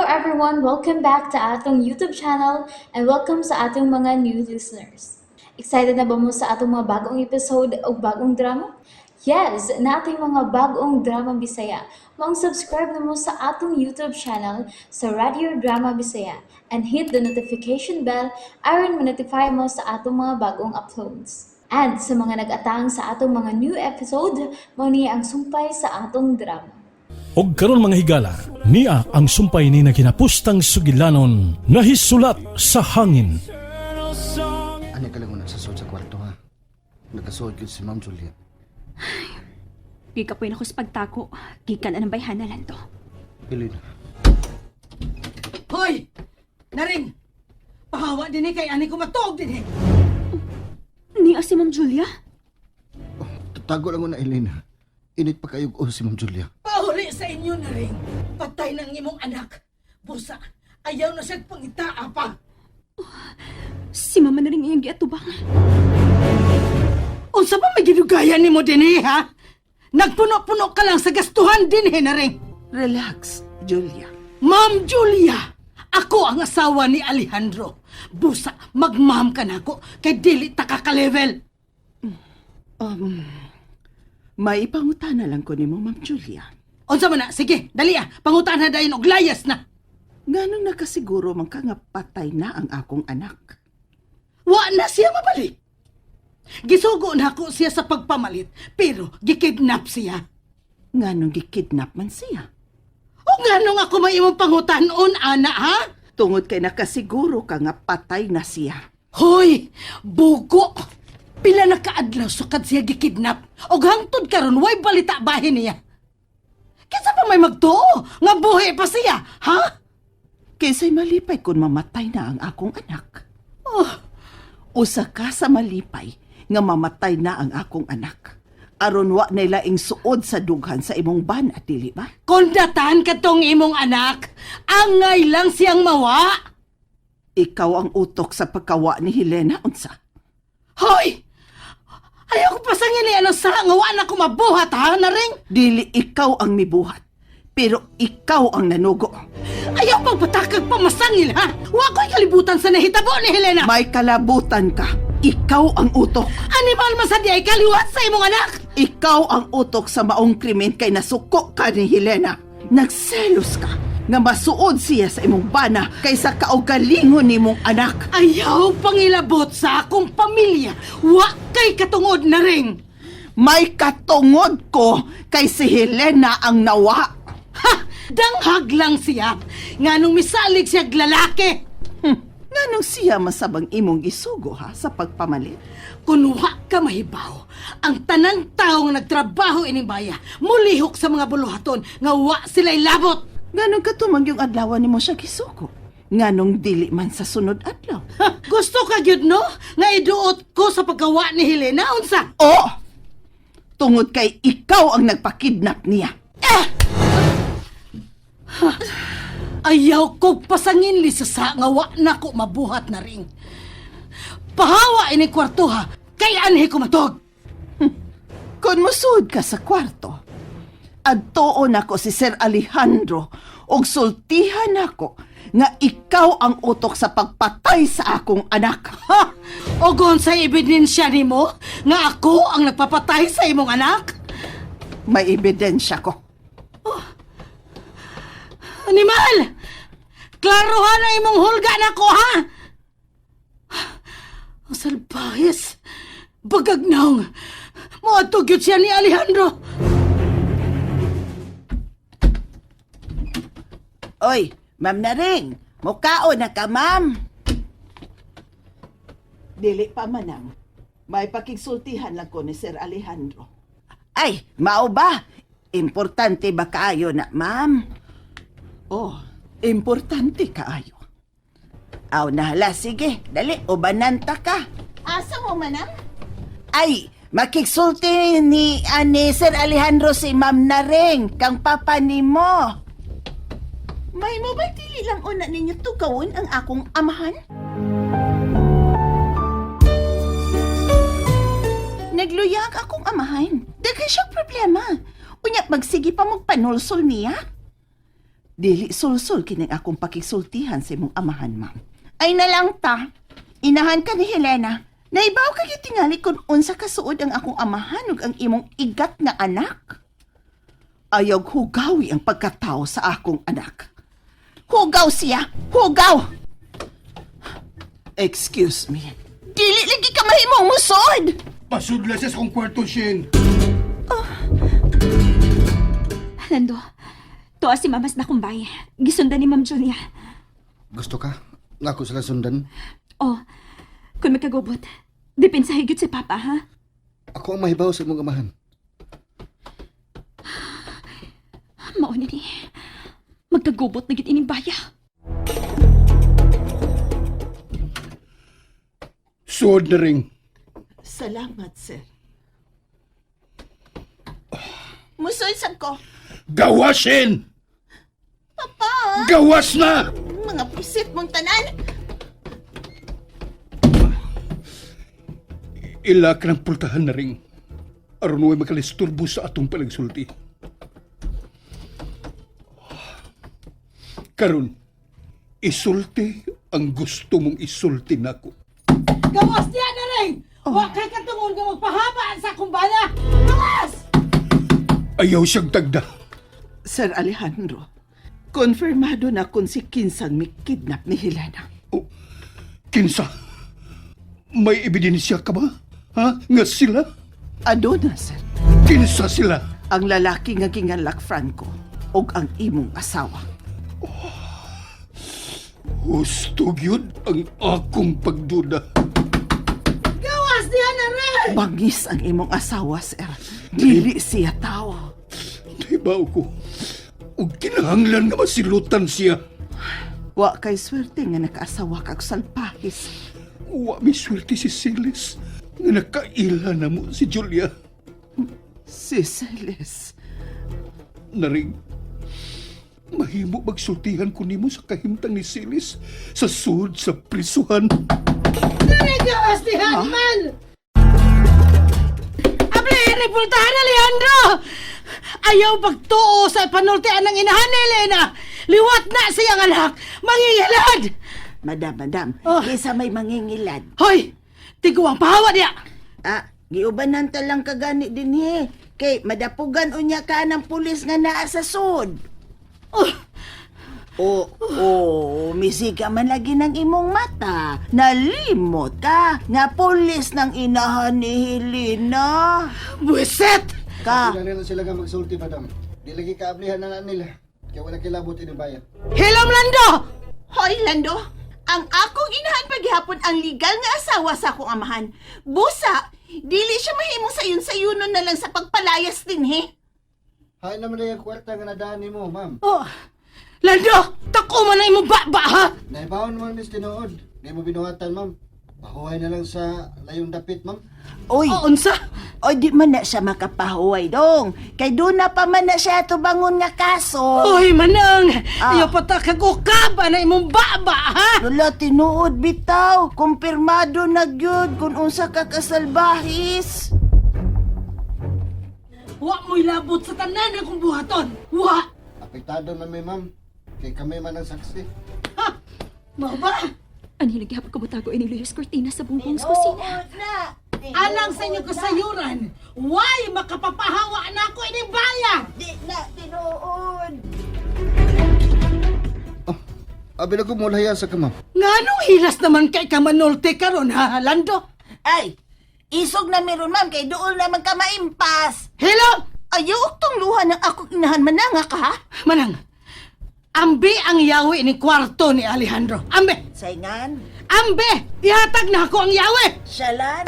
everyone! Welcome back to atong YouTube channel and welcome sa atong mga new listeners. Excited na ba mo sa atong mga bagong episode o bagong drama? Yes, nating mga bagong drama Bisaya. Maong subscribe na mo sa atong YouTube channel sa Radio Drama Bisaya and hit the notification bell aron ma-notify mo sa atong mga bagong uploads. And sa mga nag-atang sa atong mga new episode, mao ni ang sumpay sa atong drama. Og karon, mga higala, nia ang sumpay ni na kinapustang sugilanon, Nahisulat sa Hangin. Ani ka lang una sa sulod sa kwarto, ha. Nagkasuod gyud si Ma'am Julia. Gikapoy na ko sa pagtako. Gikan na ng bayhana lang to. Elena. Hoy! Naring! Pahawa din kay ani ko matuog din. Niya si Ma'am Julia? Oh, tago lang una, Elena. Init pa kayo oh, si Ma'am Julia. Pahuli sa inyo, Naring. Patay ng imong anak. Busa, ayaw na siya pangitaa pa. Si Mama na rin iyang giatubang. Unsa pa may gidugayan nimo dinhi, ha? Nagpuno-puno ka lang sa gastuhan dinhi, Naring. Relax, Julia. Ma'am Julia, ako ang asawa ni Alejandro. Busa, magma'am ka nako kay dili ta ka level. May ipangutana lang ko nimo, Ma'am Julia. Unsa man na? Sige, dali ah. Pangutan na dayon og layas na. Nganong nakasiguro man ka nga patay na ang akong anak? Wa na siya mabalik. Gisugo na ako siya sa pagpamalit, pero gikidnap siya. Nganong gikidnap man siya? O nganong ako may imong pangutanon, ana, ha? Tungod kay nakasiguro ka nga patay na siya. Hoy, bugo! Pila na kaadlaw sukad siya gikidnap. Og hangtod karon way balita bahin niya. Kinsa pa may magtuo nga buhi pa siya, ha? Kaysa'y malipay kung mamatay na ang akong anak. Oh, Usa ka sa malipay nga mamatay na ang akong anak. Aron wa na laing suod sa dughan sa imong bana, dili ba? Kondatan katong imong anak, angay lang siyang mawa. Ikaw ang utok sa pagkawa ni Helena, unsa? Hoy! Ayaw ko pasangin ni ano sa nga wa na ko mabuhat, ha, Naring? Dili ikaw ang mibuhat, pero ikaw ang nanugo. Ayaw pagpatakag pamasangil, ha? Wa ko'y kalibutan sa nahitabo ni Helena. May kalabutan ka. Ikaw ang utok. Animal man sa di ay kaliwat sa imong anak. Ikaw ang utok sa maong krimen kay nasuko ka ni Helena. Nagselos ka nga masuod siya sa imong bana kaysa kaugalingon nimong anak. Ayaw pangilabot sa akong pamilya. Wa kay katungod, Naring. May katungod ko kay si Helena ang nawa. Ha! Danghag lang siya. Nganong misalig siya lalaki. Nganong siya masabang imong gisugo, ha, sa pagpamalit? Kung wa ka mahibaw, ang tanang tao nga nagtrabaho ining baya, mulihok sa mga buluhaton nga wa sila'y labot. Nganong katumang yung adlaw nimo siya gisugo? Nganong dili man sa sunod adlaw? Ha, gusto ka gyud no nga iduot ko sa paggawa ni Helena, unsa? Oo! Tungod kay ikaw ang nagpakidnap niya. Ayaw ko pasangin li sa sa nga wa na ko mabuhat, Naring. Pahawa ini kwarto, ha, kay anhi ko matog. Kung musuod ka sa kwarto, adtoon ako si Sir Alejandro og sultihan ako nga ikaw ang utok sa pagpatay sa akong anak. Ha? O sa ebidensya nimo nga ako ang nagpapatay sa imong anak? May ebidensya ko. Animal! Klarohan ang imong hulga nako, ha? Ang salbahis! Bagag naong! Moadto gyud siya ni Alejandro! Oy, Ma'am Naring, mukao na ka, ma'am. Dili pa, manang. May pakigsultihan lang ko ni Sir Alejandro. Ay, mao ba? Importante ba kaayo na, ma'am? Oh, importante kaayo. Aw, nahala, sige. Dali, ubanan ta ka. Asa mo, manang? Ay, makigsulti ni ani Sir Alejandro si Ma'am Naring, kang papa nimo. May mo ba'y dili lang una ninyo tugawon ang akong amahan? Nagluya ang akong amahan. Daghan siya problema. Unya magsige pa magpanulsol niya. Dili sulsul kining akong pakigsultihan sa imong amahan, ma'am. Ay nalang ta. Inahan ka ni Helena. Naibaw ka gyud tingali kung unsa kasuod ang akong amahan ug ang imong igat nga anak. Ayaw hugawi ang pagkatao sa akong anak. Hugaw siya! Hugaw! Excuse me. Dili lagi ka mahimong musod! Pasudla siya sa akong kwarto, Shin. Lando, tuwa si Mamas na kumbay. Gisundan ni Ma'am Julia. Gusto ka? Nga ako sila sundan. Oh, kung magkagubot, depensa higit si Papa, ha? Ako ang mahibaw sa imong amahan. Mauna ni. Magkagubot na gid ining baya. Suod na ring. Salamat, sir. Musod sab ko. Gawas, Shin! Papa! Gawas na! Mga pisit mong tanan! Ila ka ng pultahan na ring. Aron way makalisturbo sa atong palagsulti. Karon, isulti ang gusto mong isulti nako. Gawas niya na rin! Wa kay katungon nga magpahaba sa akong bana! Gawas! Ayaw siyang tagda. Sir Alejandro, konfirmado na kung si Kinsang mikidnap ni Helena. Oh, kinsa, may ebidensya ka ba? Ha? Nga sila? Aduna, sir. Kinsa sila? Ang lalaki nga ginganlak Franco og ang imong asawa. Husto gyud ang akong pagduda. Gawas niya na rin! Bangis ang imong asawa, sir. Dili siya tao. Nahibaw ko. Ug kinahanglan nga masilutan siya. Wa kay swerte nga nakaasawa kag salpahis. Wa mi swerte si Silis nga nakaila na mo si Julia. Si Celes. Naring, mahimo magsultihan ko nimo sa kahimtang ni Silis sa sud sa prisuhan. Dali, gawas niya, man! Abli, repultahan Alejandro! Ayaw pagtuo sa panultian ng inahan ni Elena! Liwat na siyang anak! Mangingilad! Madam, madam, Oh. kinsa may mangingilad. Hoy! Tiguang pahawa niya! Ah, giubanan ta lang kagani dinhi. Kay madapugan unya ka ng pulis nga naa sa sud. Oh, Oh, oh, misika man lagi ng imong mata. Nalimot ka nga pulis ng inahan ni Helena. buwisit! Ka, Sila na sila nga magsulti, madam. Di lagi kaablihan na na nila. Kaya wala kilabot ini bayan. Hilom Lando! Hoy Lando, ang akong inahan paghihapon ang legal nga asawa sa akong amahan. Busa, dili siya mahimong sayon-sayunon na lang sa pagpalayas dinhi. Hain naman na yung kwarta nga nadaan nimo, ma'am. Oh, Lando! Tako man na imong baba, ha? Naibaon naman miss tinuod. Di mo binuhatan, ma'am. Pahuhay na lang sa layong dapit, ma'am. Oy, Oh, unsa? oy di man na siya makapahuway dong. Kay doon na pa man na siya tubangon nga kaso. Oy, manang! Ah. Ayaw pa ta kag-ukaba na imong baba, ha? Lola, tinuod bitaw. Kumpirmado na gyud kung unsa ka kasalbahis. Wa mo'y labot sa tanan akong buhaton! Wa! Apektado man mi, ma'am. Kay kami man ang saksi. Ha? Mao ba? Ano yung nagyapag kumutago ini Luyos Cortina sa bumbong sa kusina? Alang sa inyo kasayuran, why makapapahawa na ako ining bayan? Di na tinuod. Oh, abi na ko mulaya sa ka, ma'am. Nga nung hilas naman kay ka manulte karon ha, Lando? Ay, isog na meron ma'am kay dool naman ka maimpas. Hello! Ayaw tong luha ng akong inahan mananga ka ha? Manang, ambi ang yawi ni kwarto ni Alejandro. Ambi! Sayngan, Ambi! Ihatag na ako ang yawi! siyalan.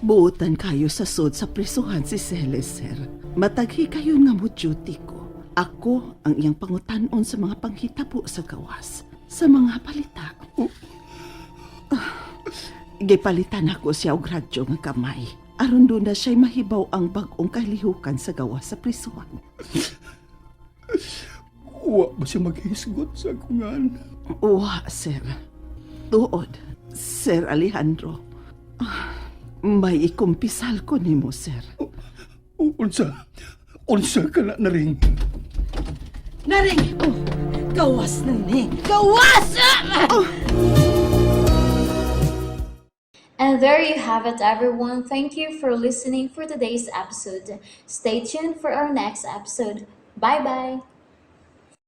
Buotan kayo sa sod sa prisuhan si Celes, sir. Mataghi kayo nga mo duty ko. Ako ang iyang pangutanon sa mga panghitabo sa gawas, sa mga palita. Ah, gipalitan ako siya og radyo nga kamay. Aron doon na siya'y mahibaw ang bag-ong kalihukan sa gawas sa prisuhan. Wa ba siya maghisgot sa akungan? Uwa, sir. Tuod, Sir Alejandro. Ah, May ikumpisal ko nimo, sir. Unsa? Unsa ka na na ring? Naring! Oh, gawas na ni. Gawas! Ah! And there you have it, everyone. Thank you for listening for today's episode. Stay tuned for our next episode. Bye bye.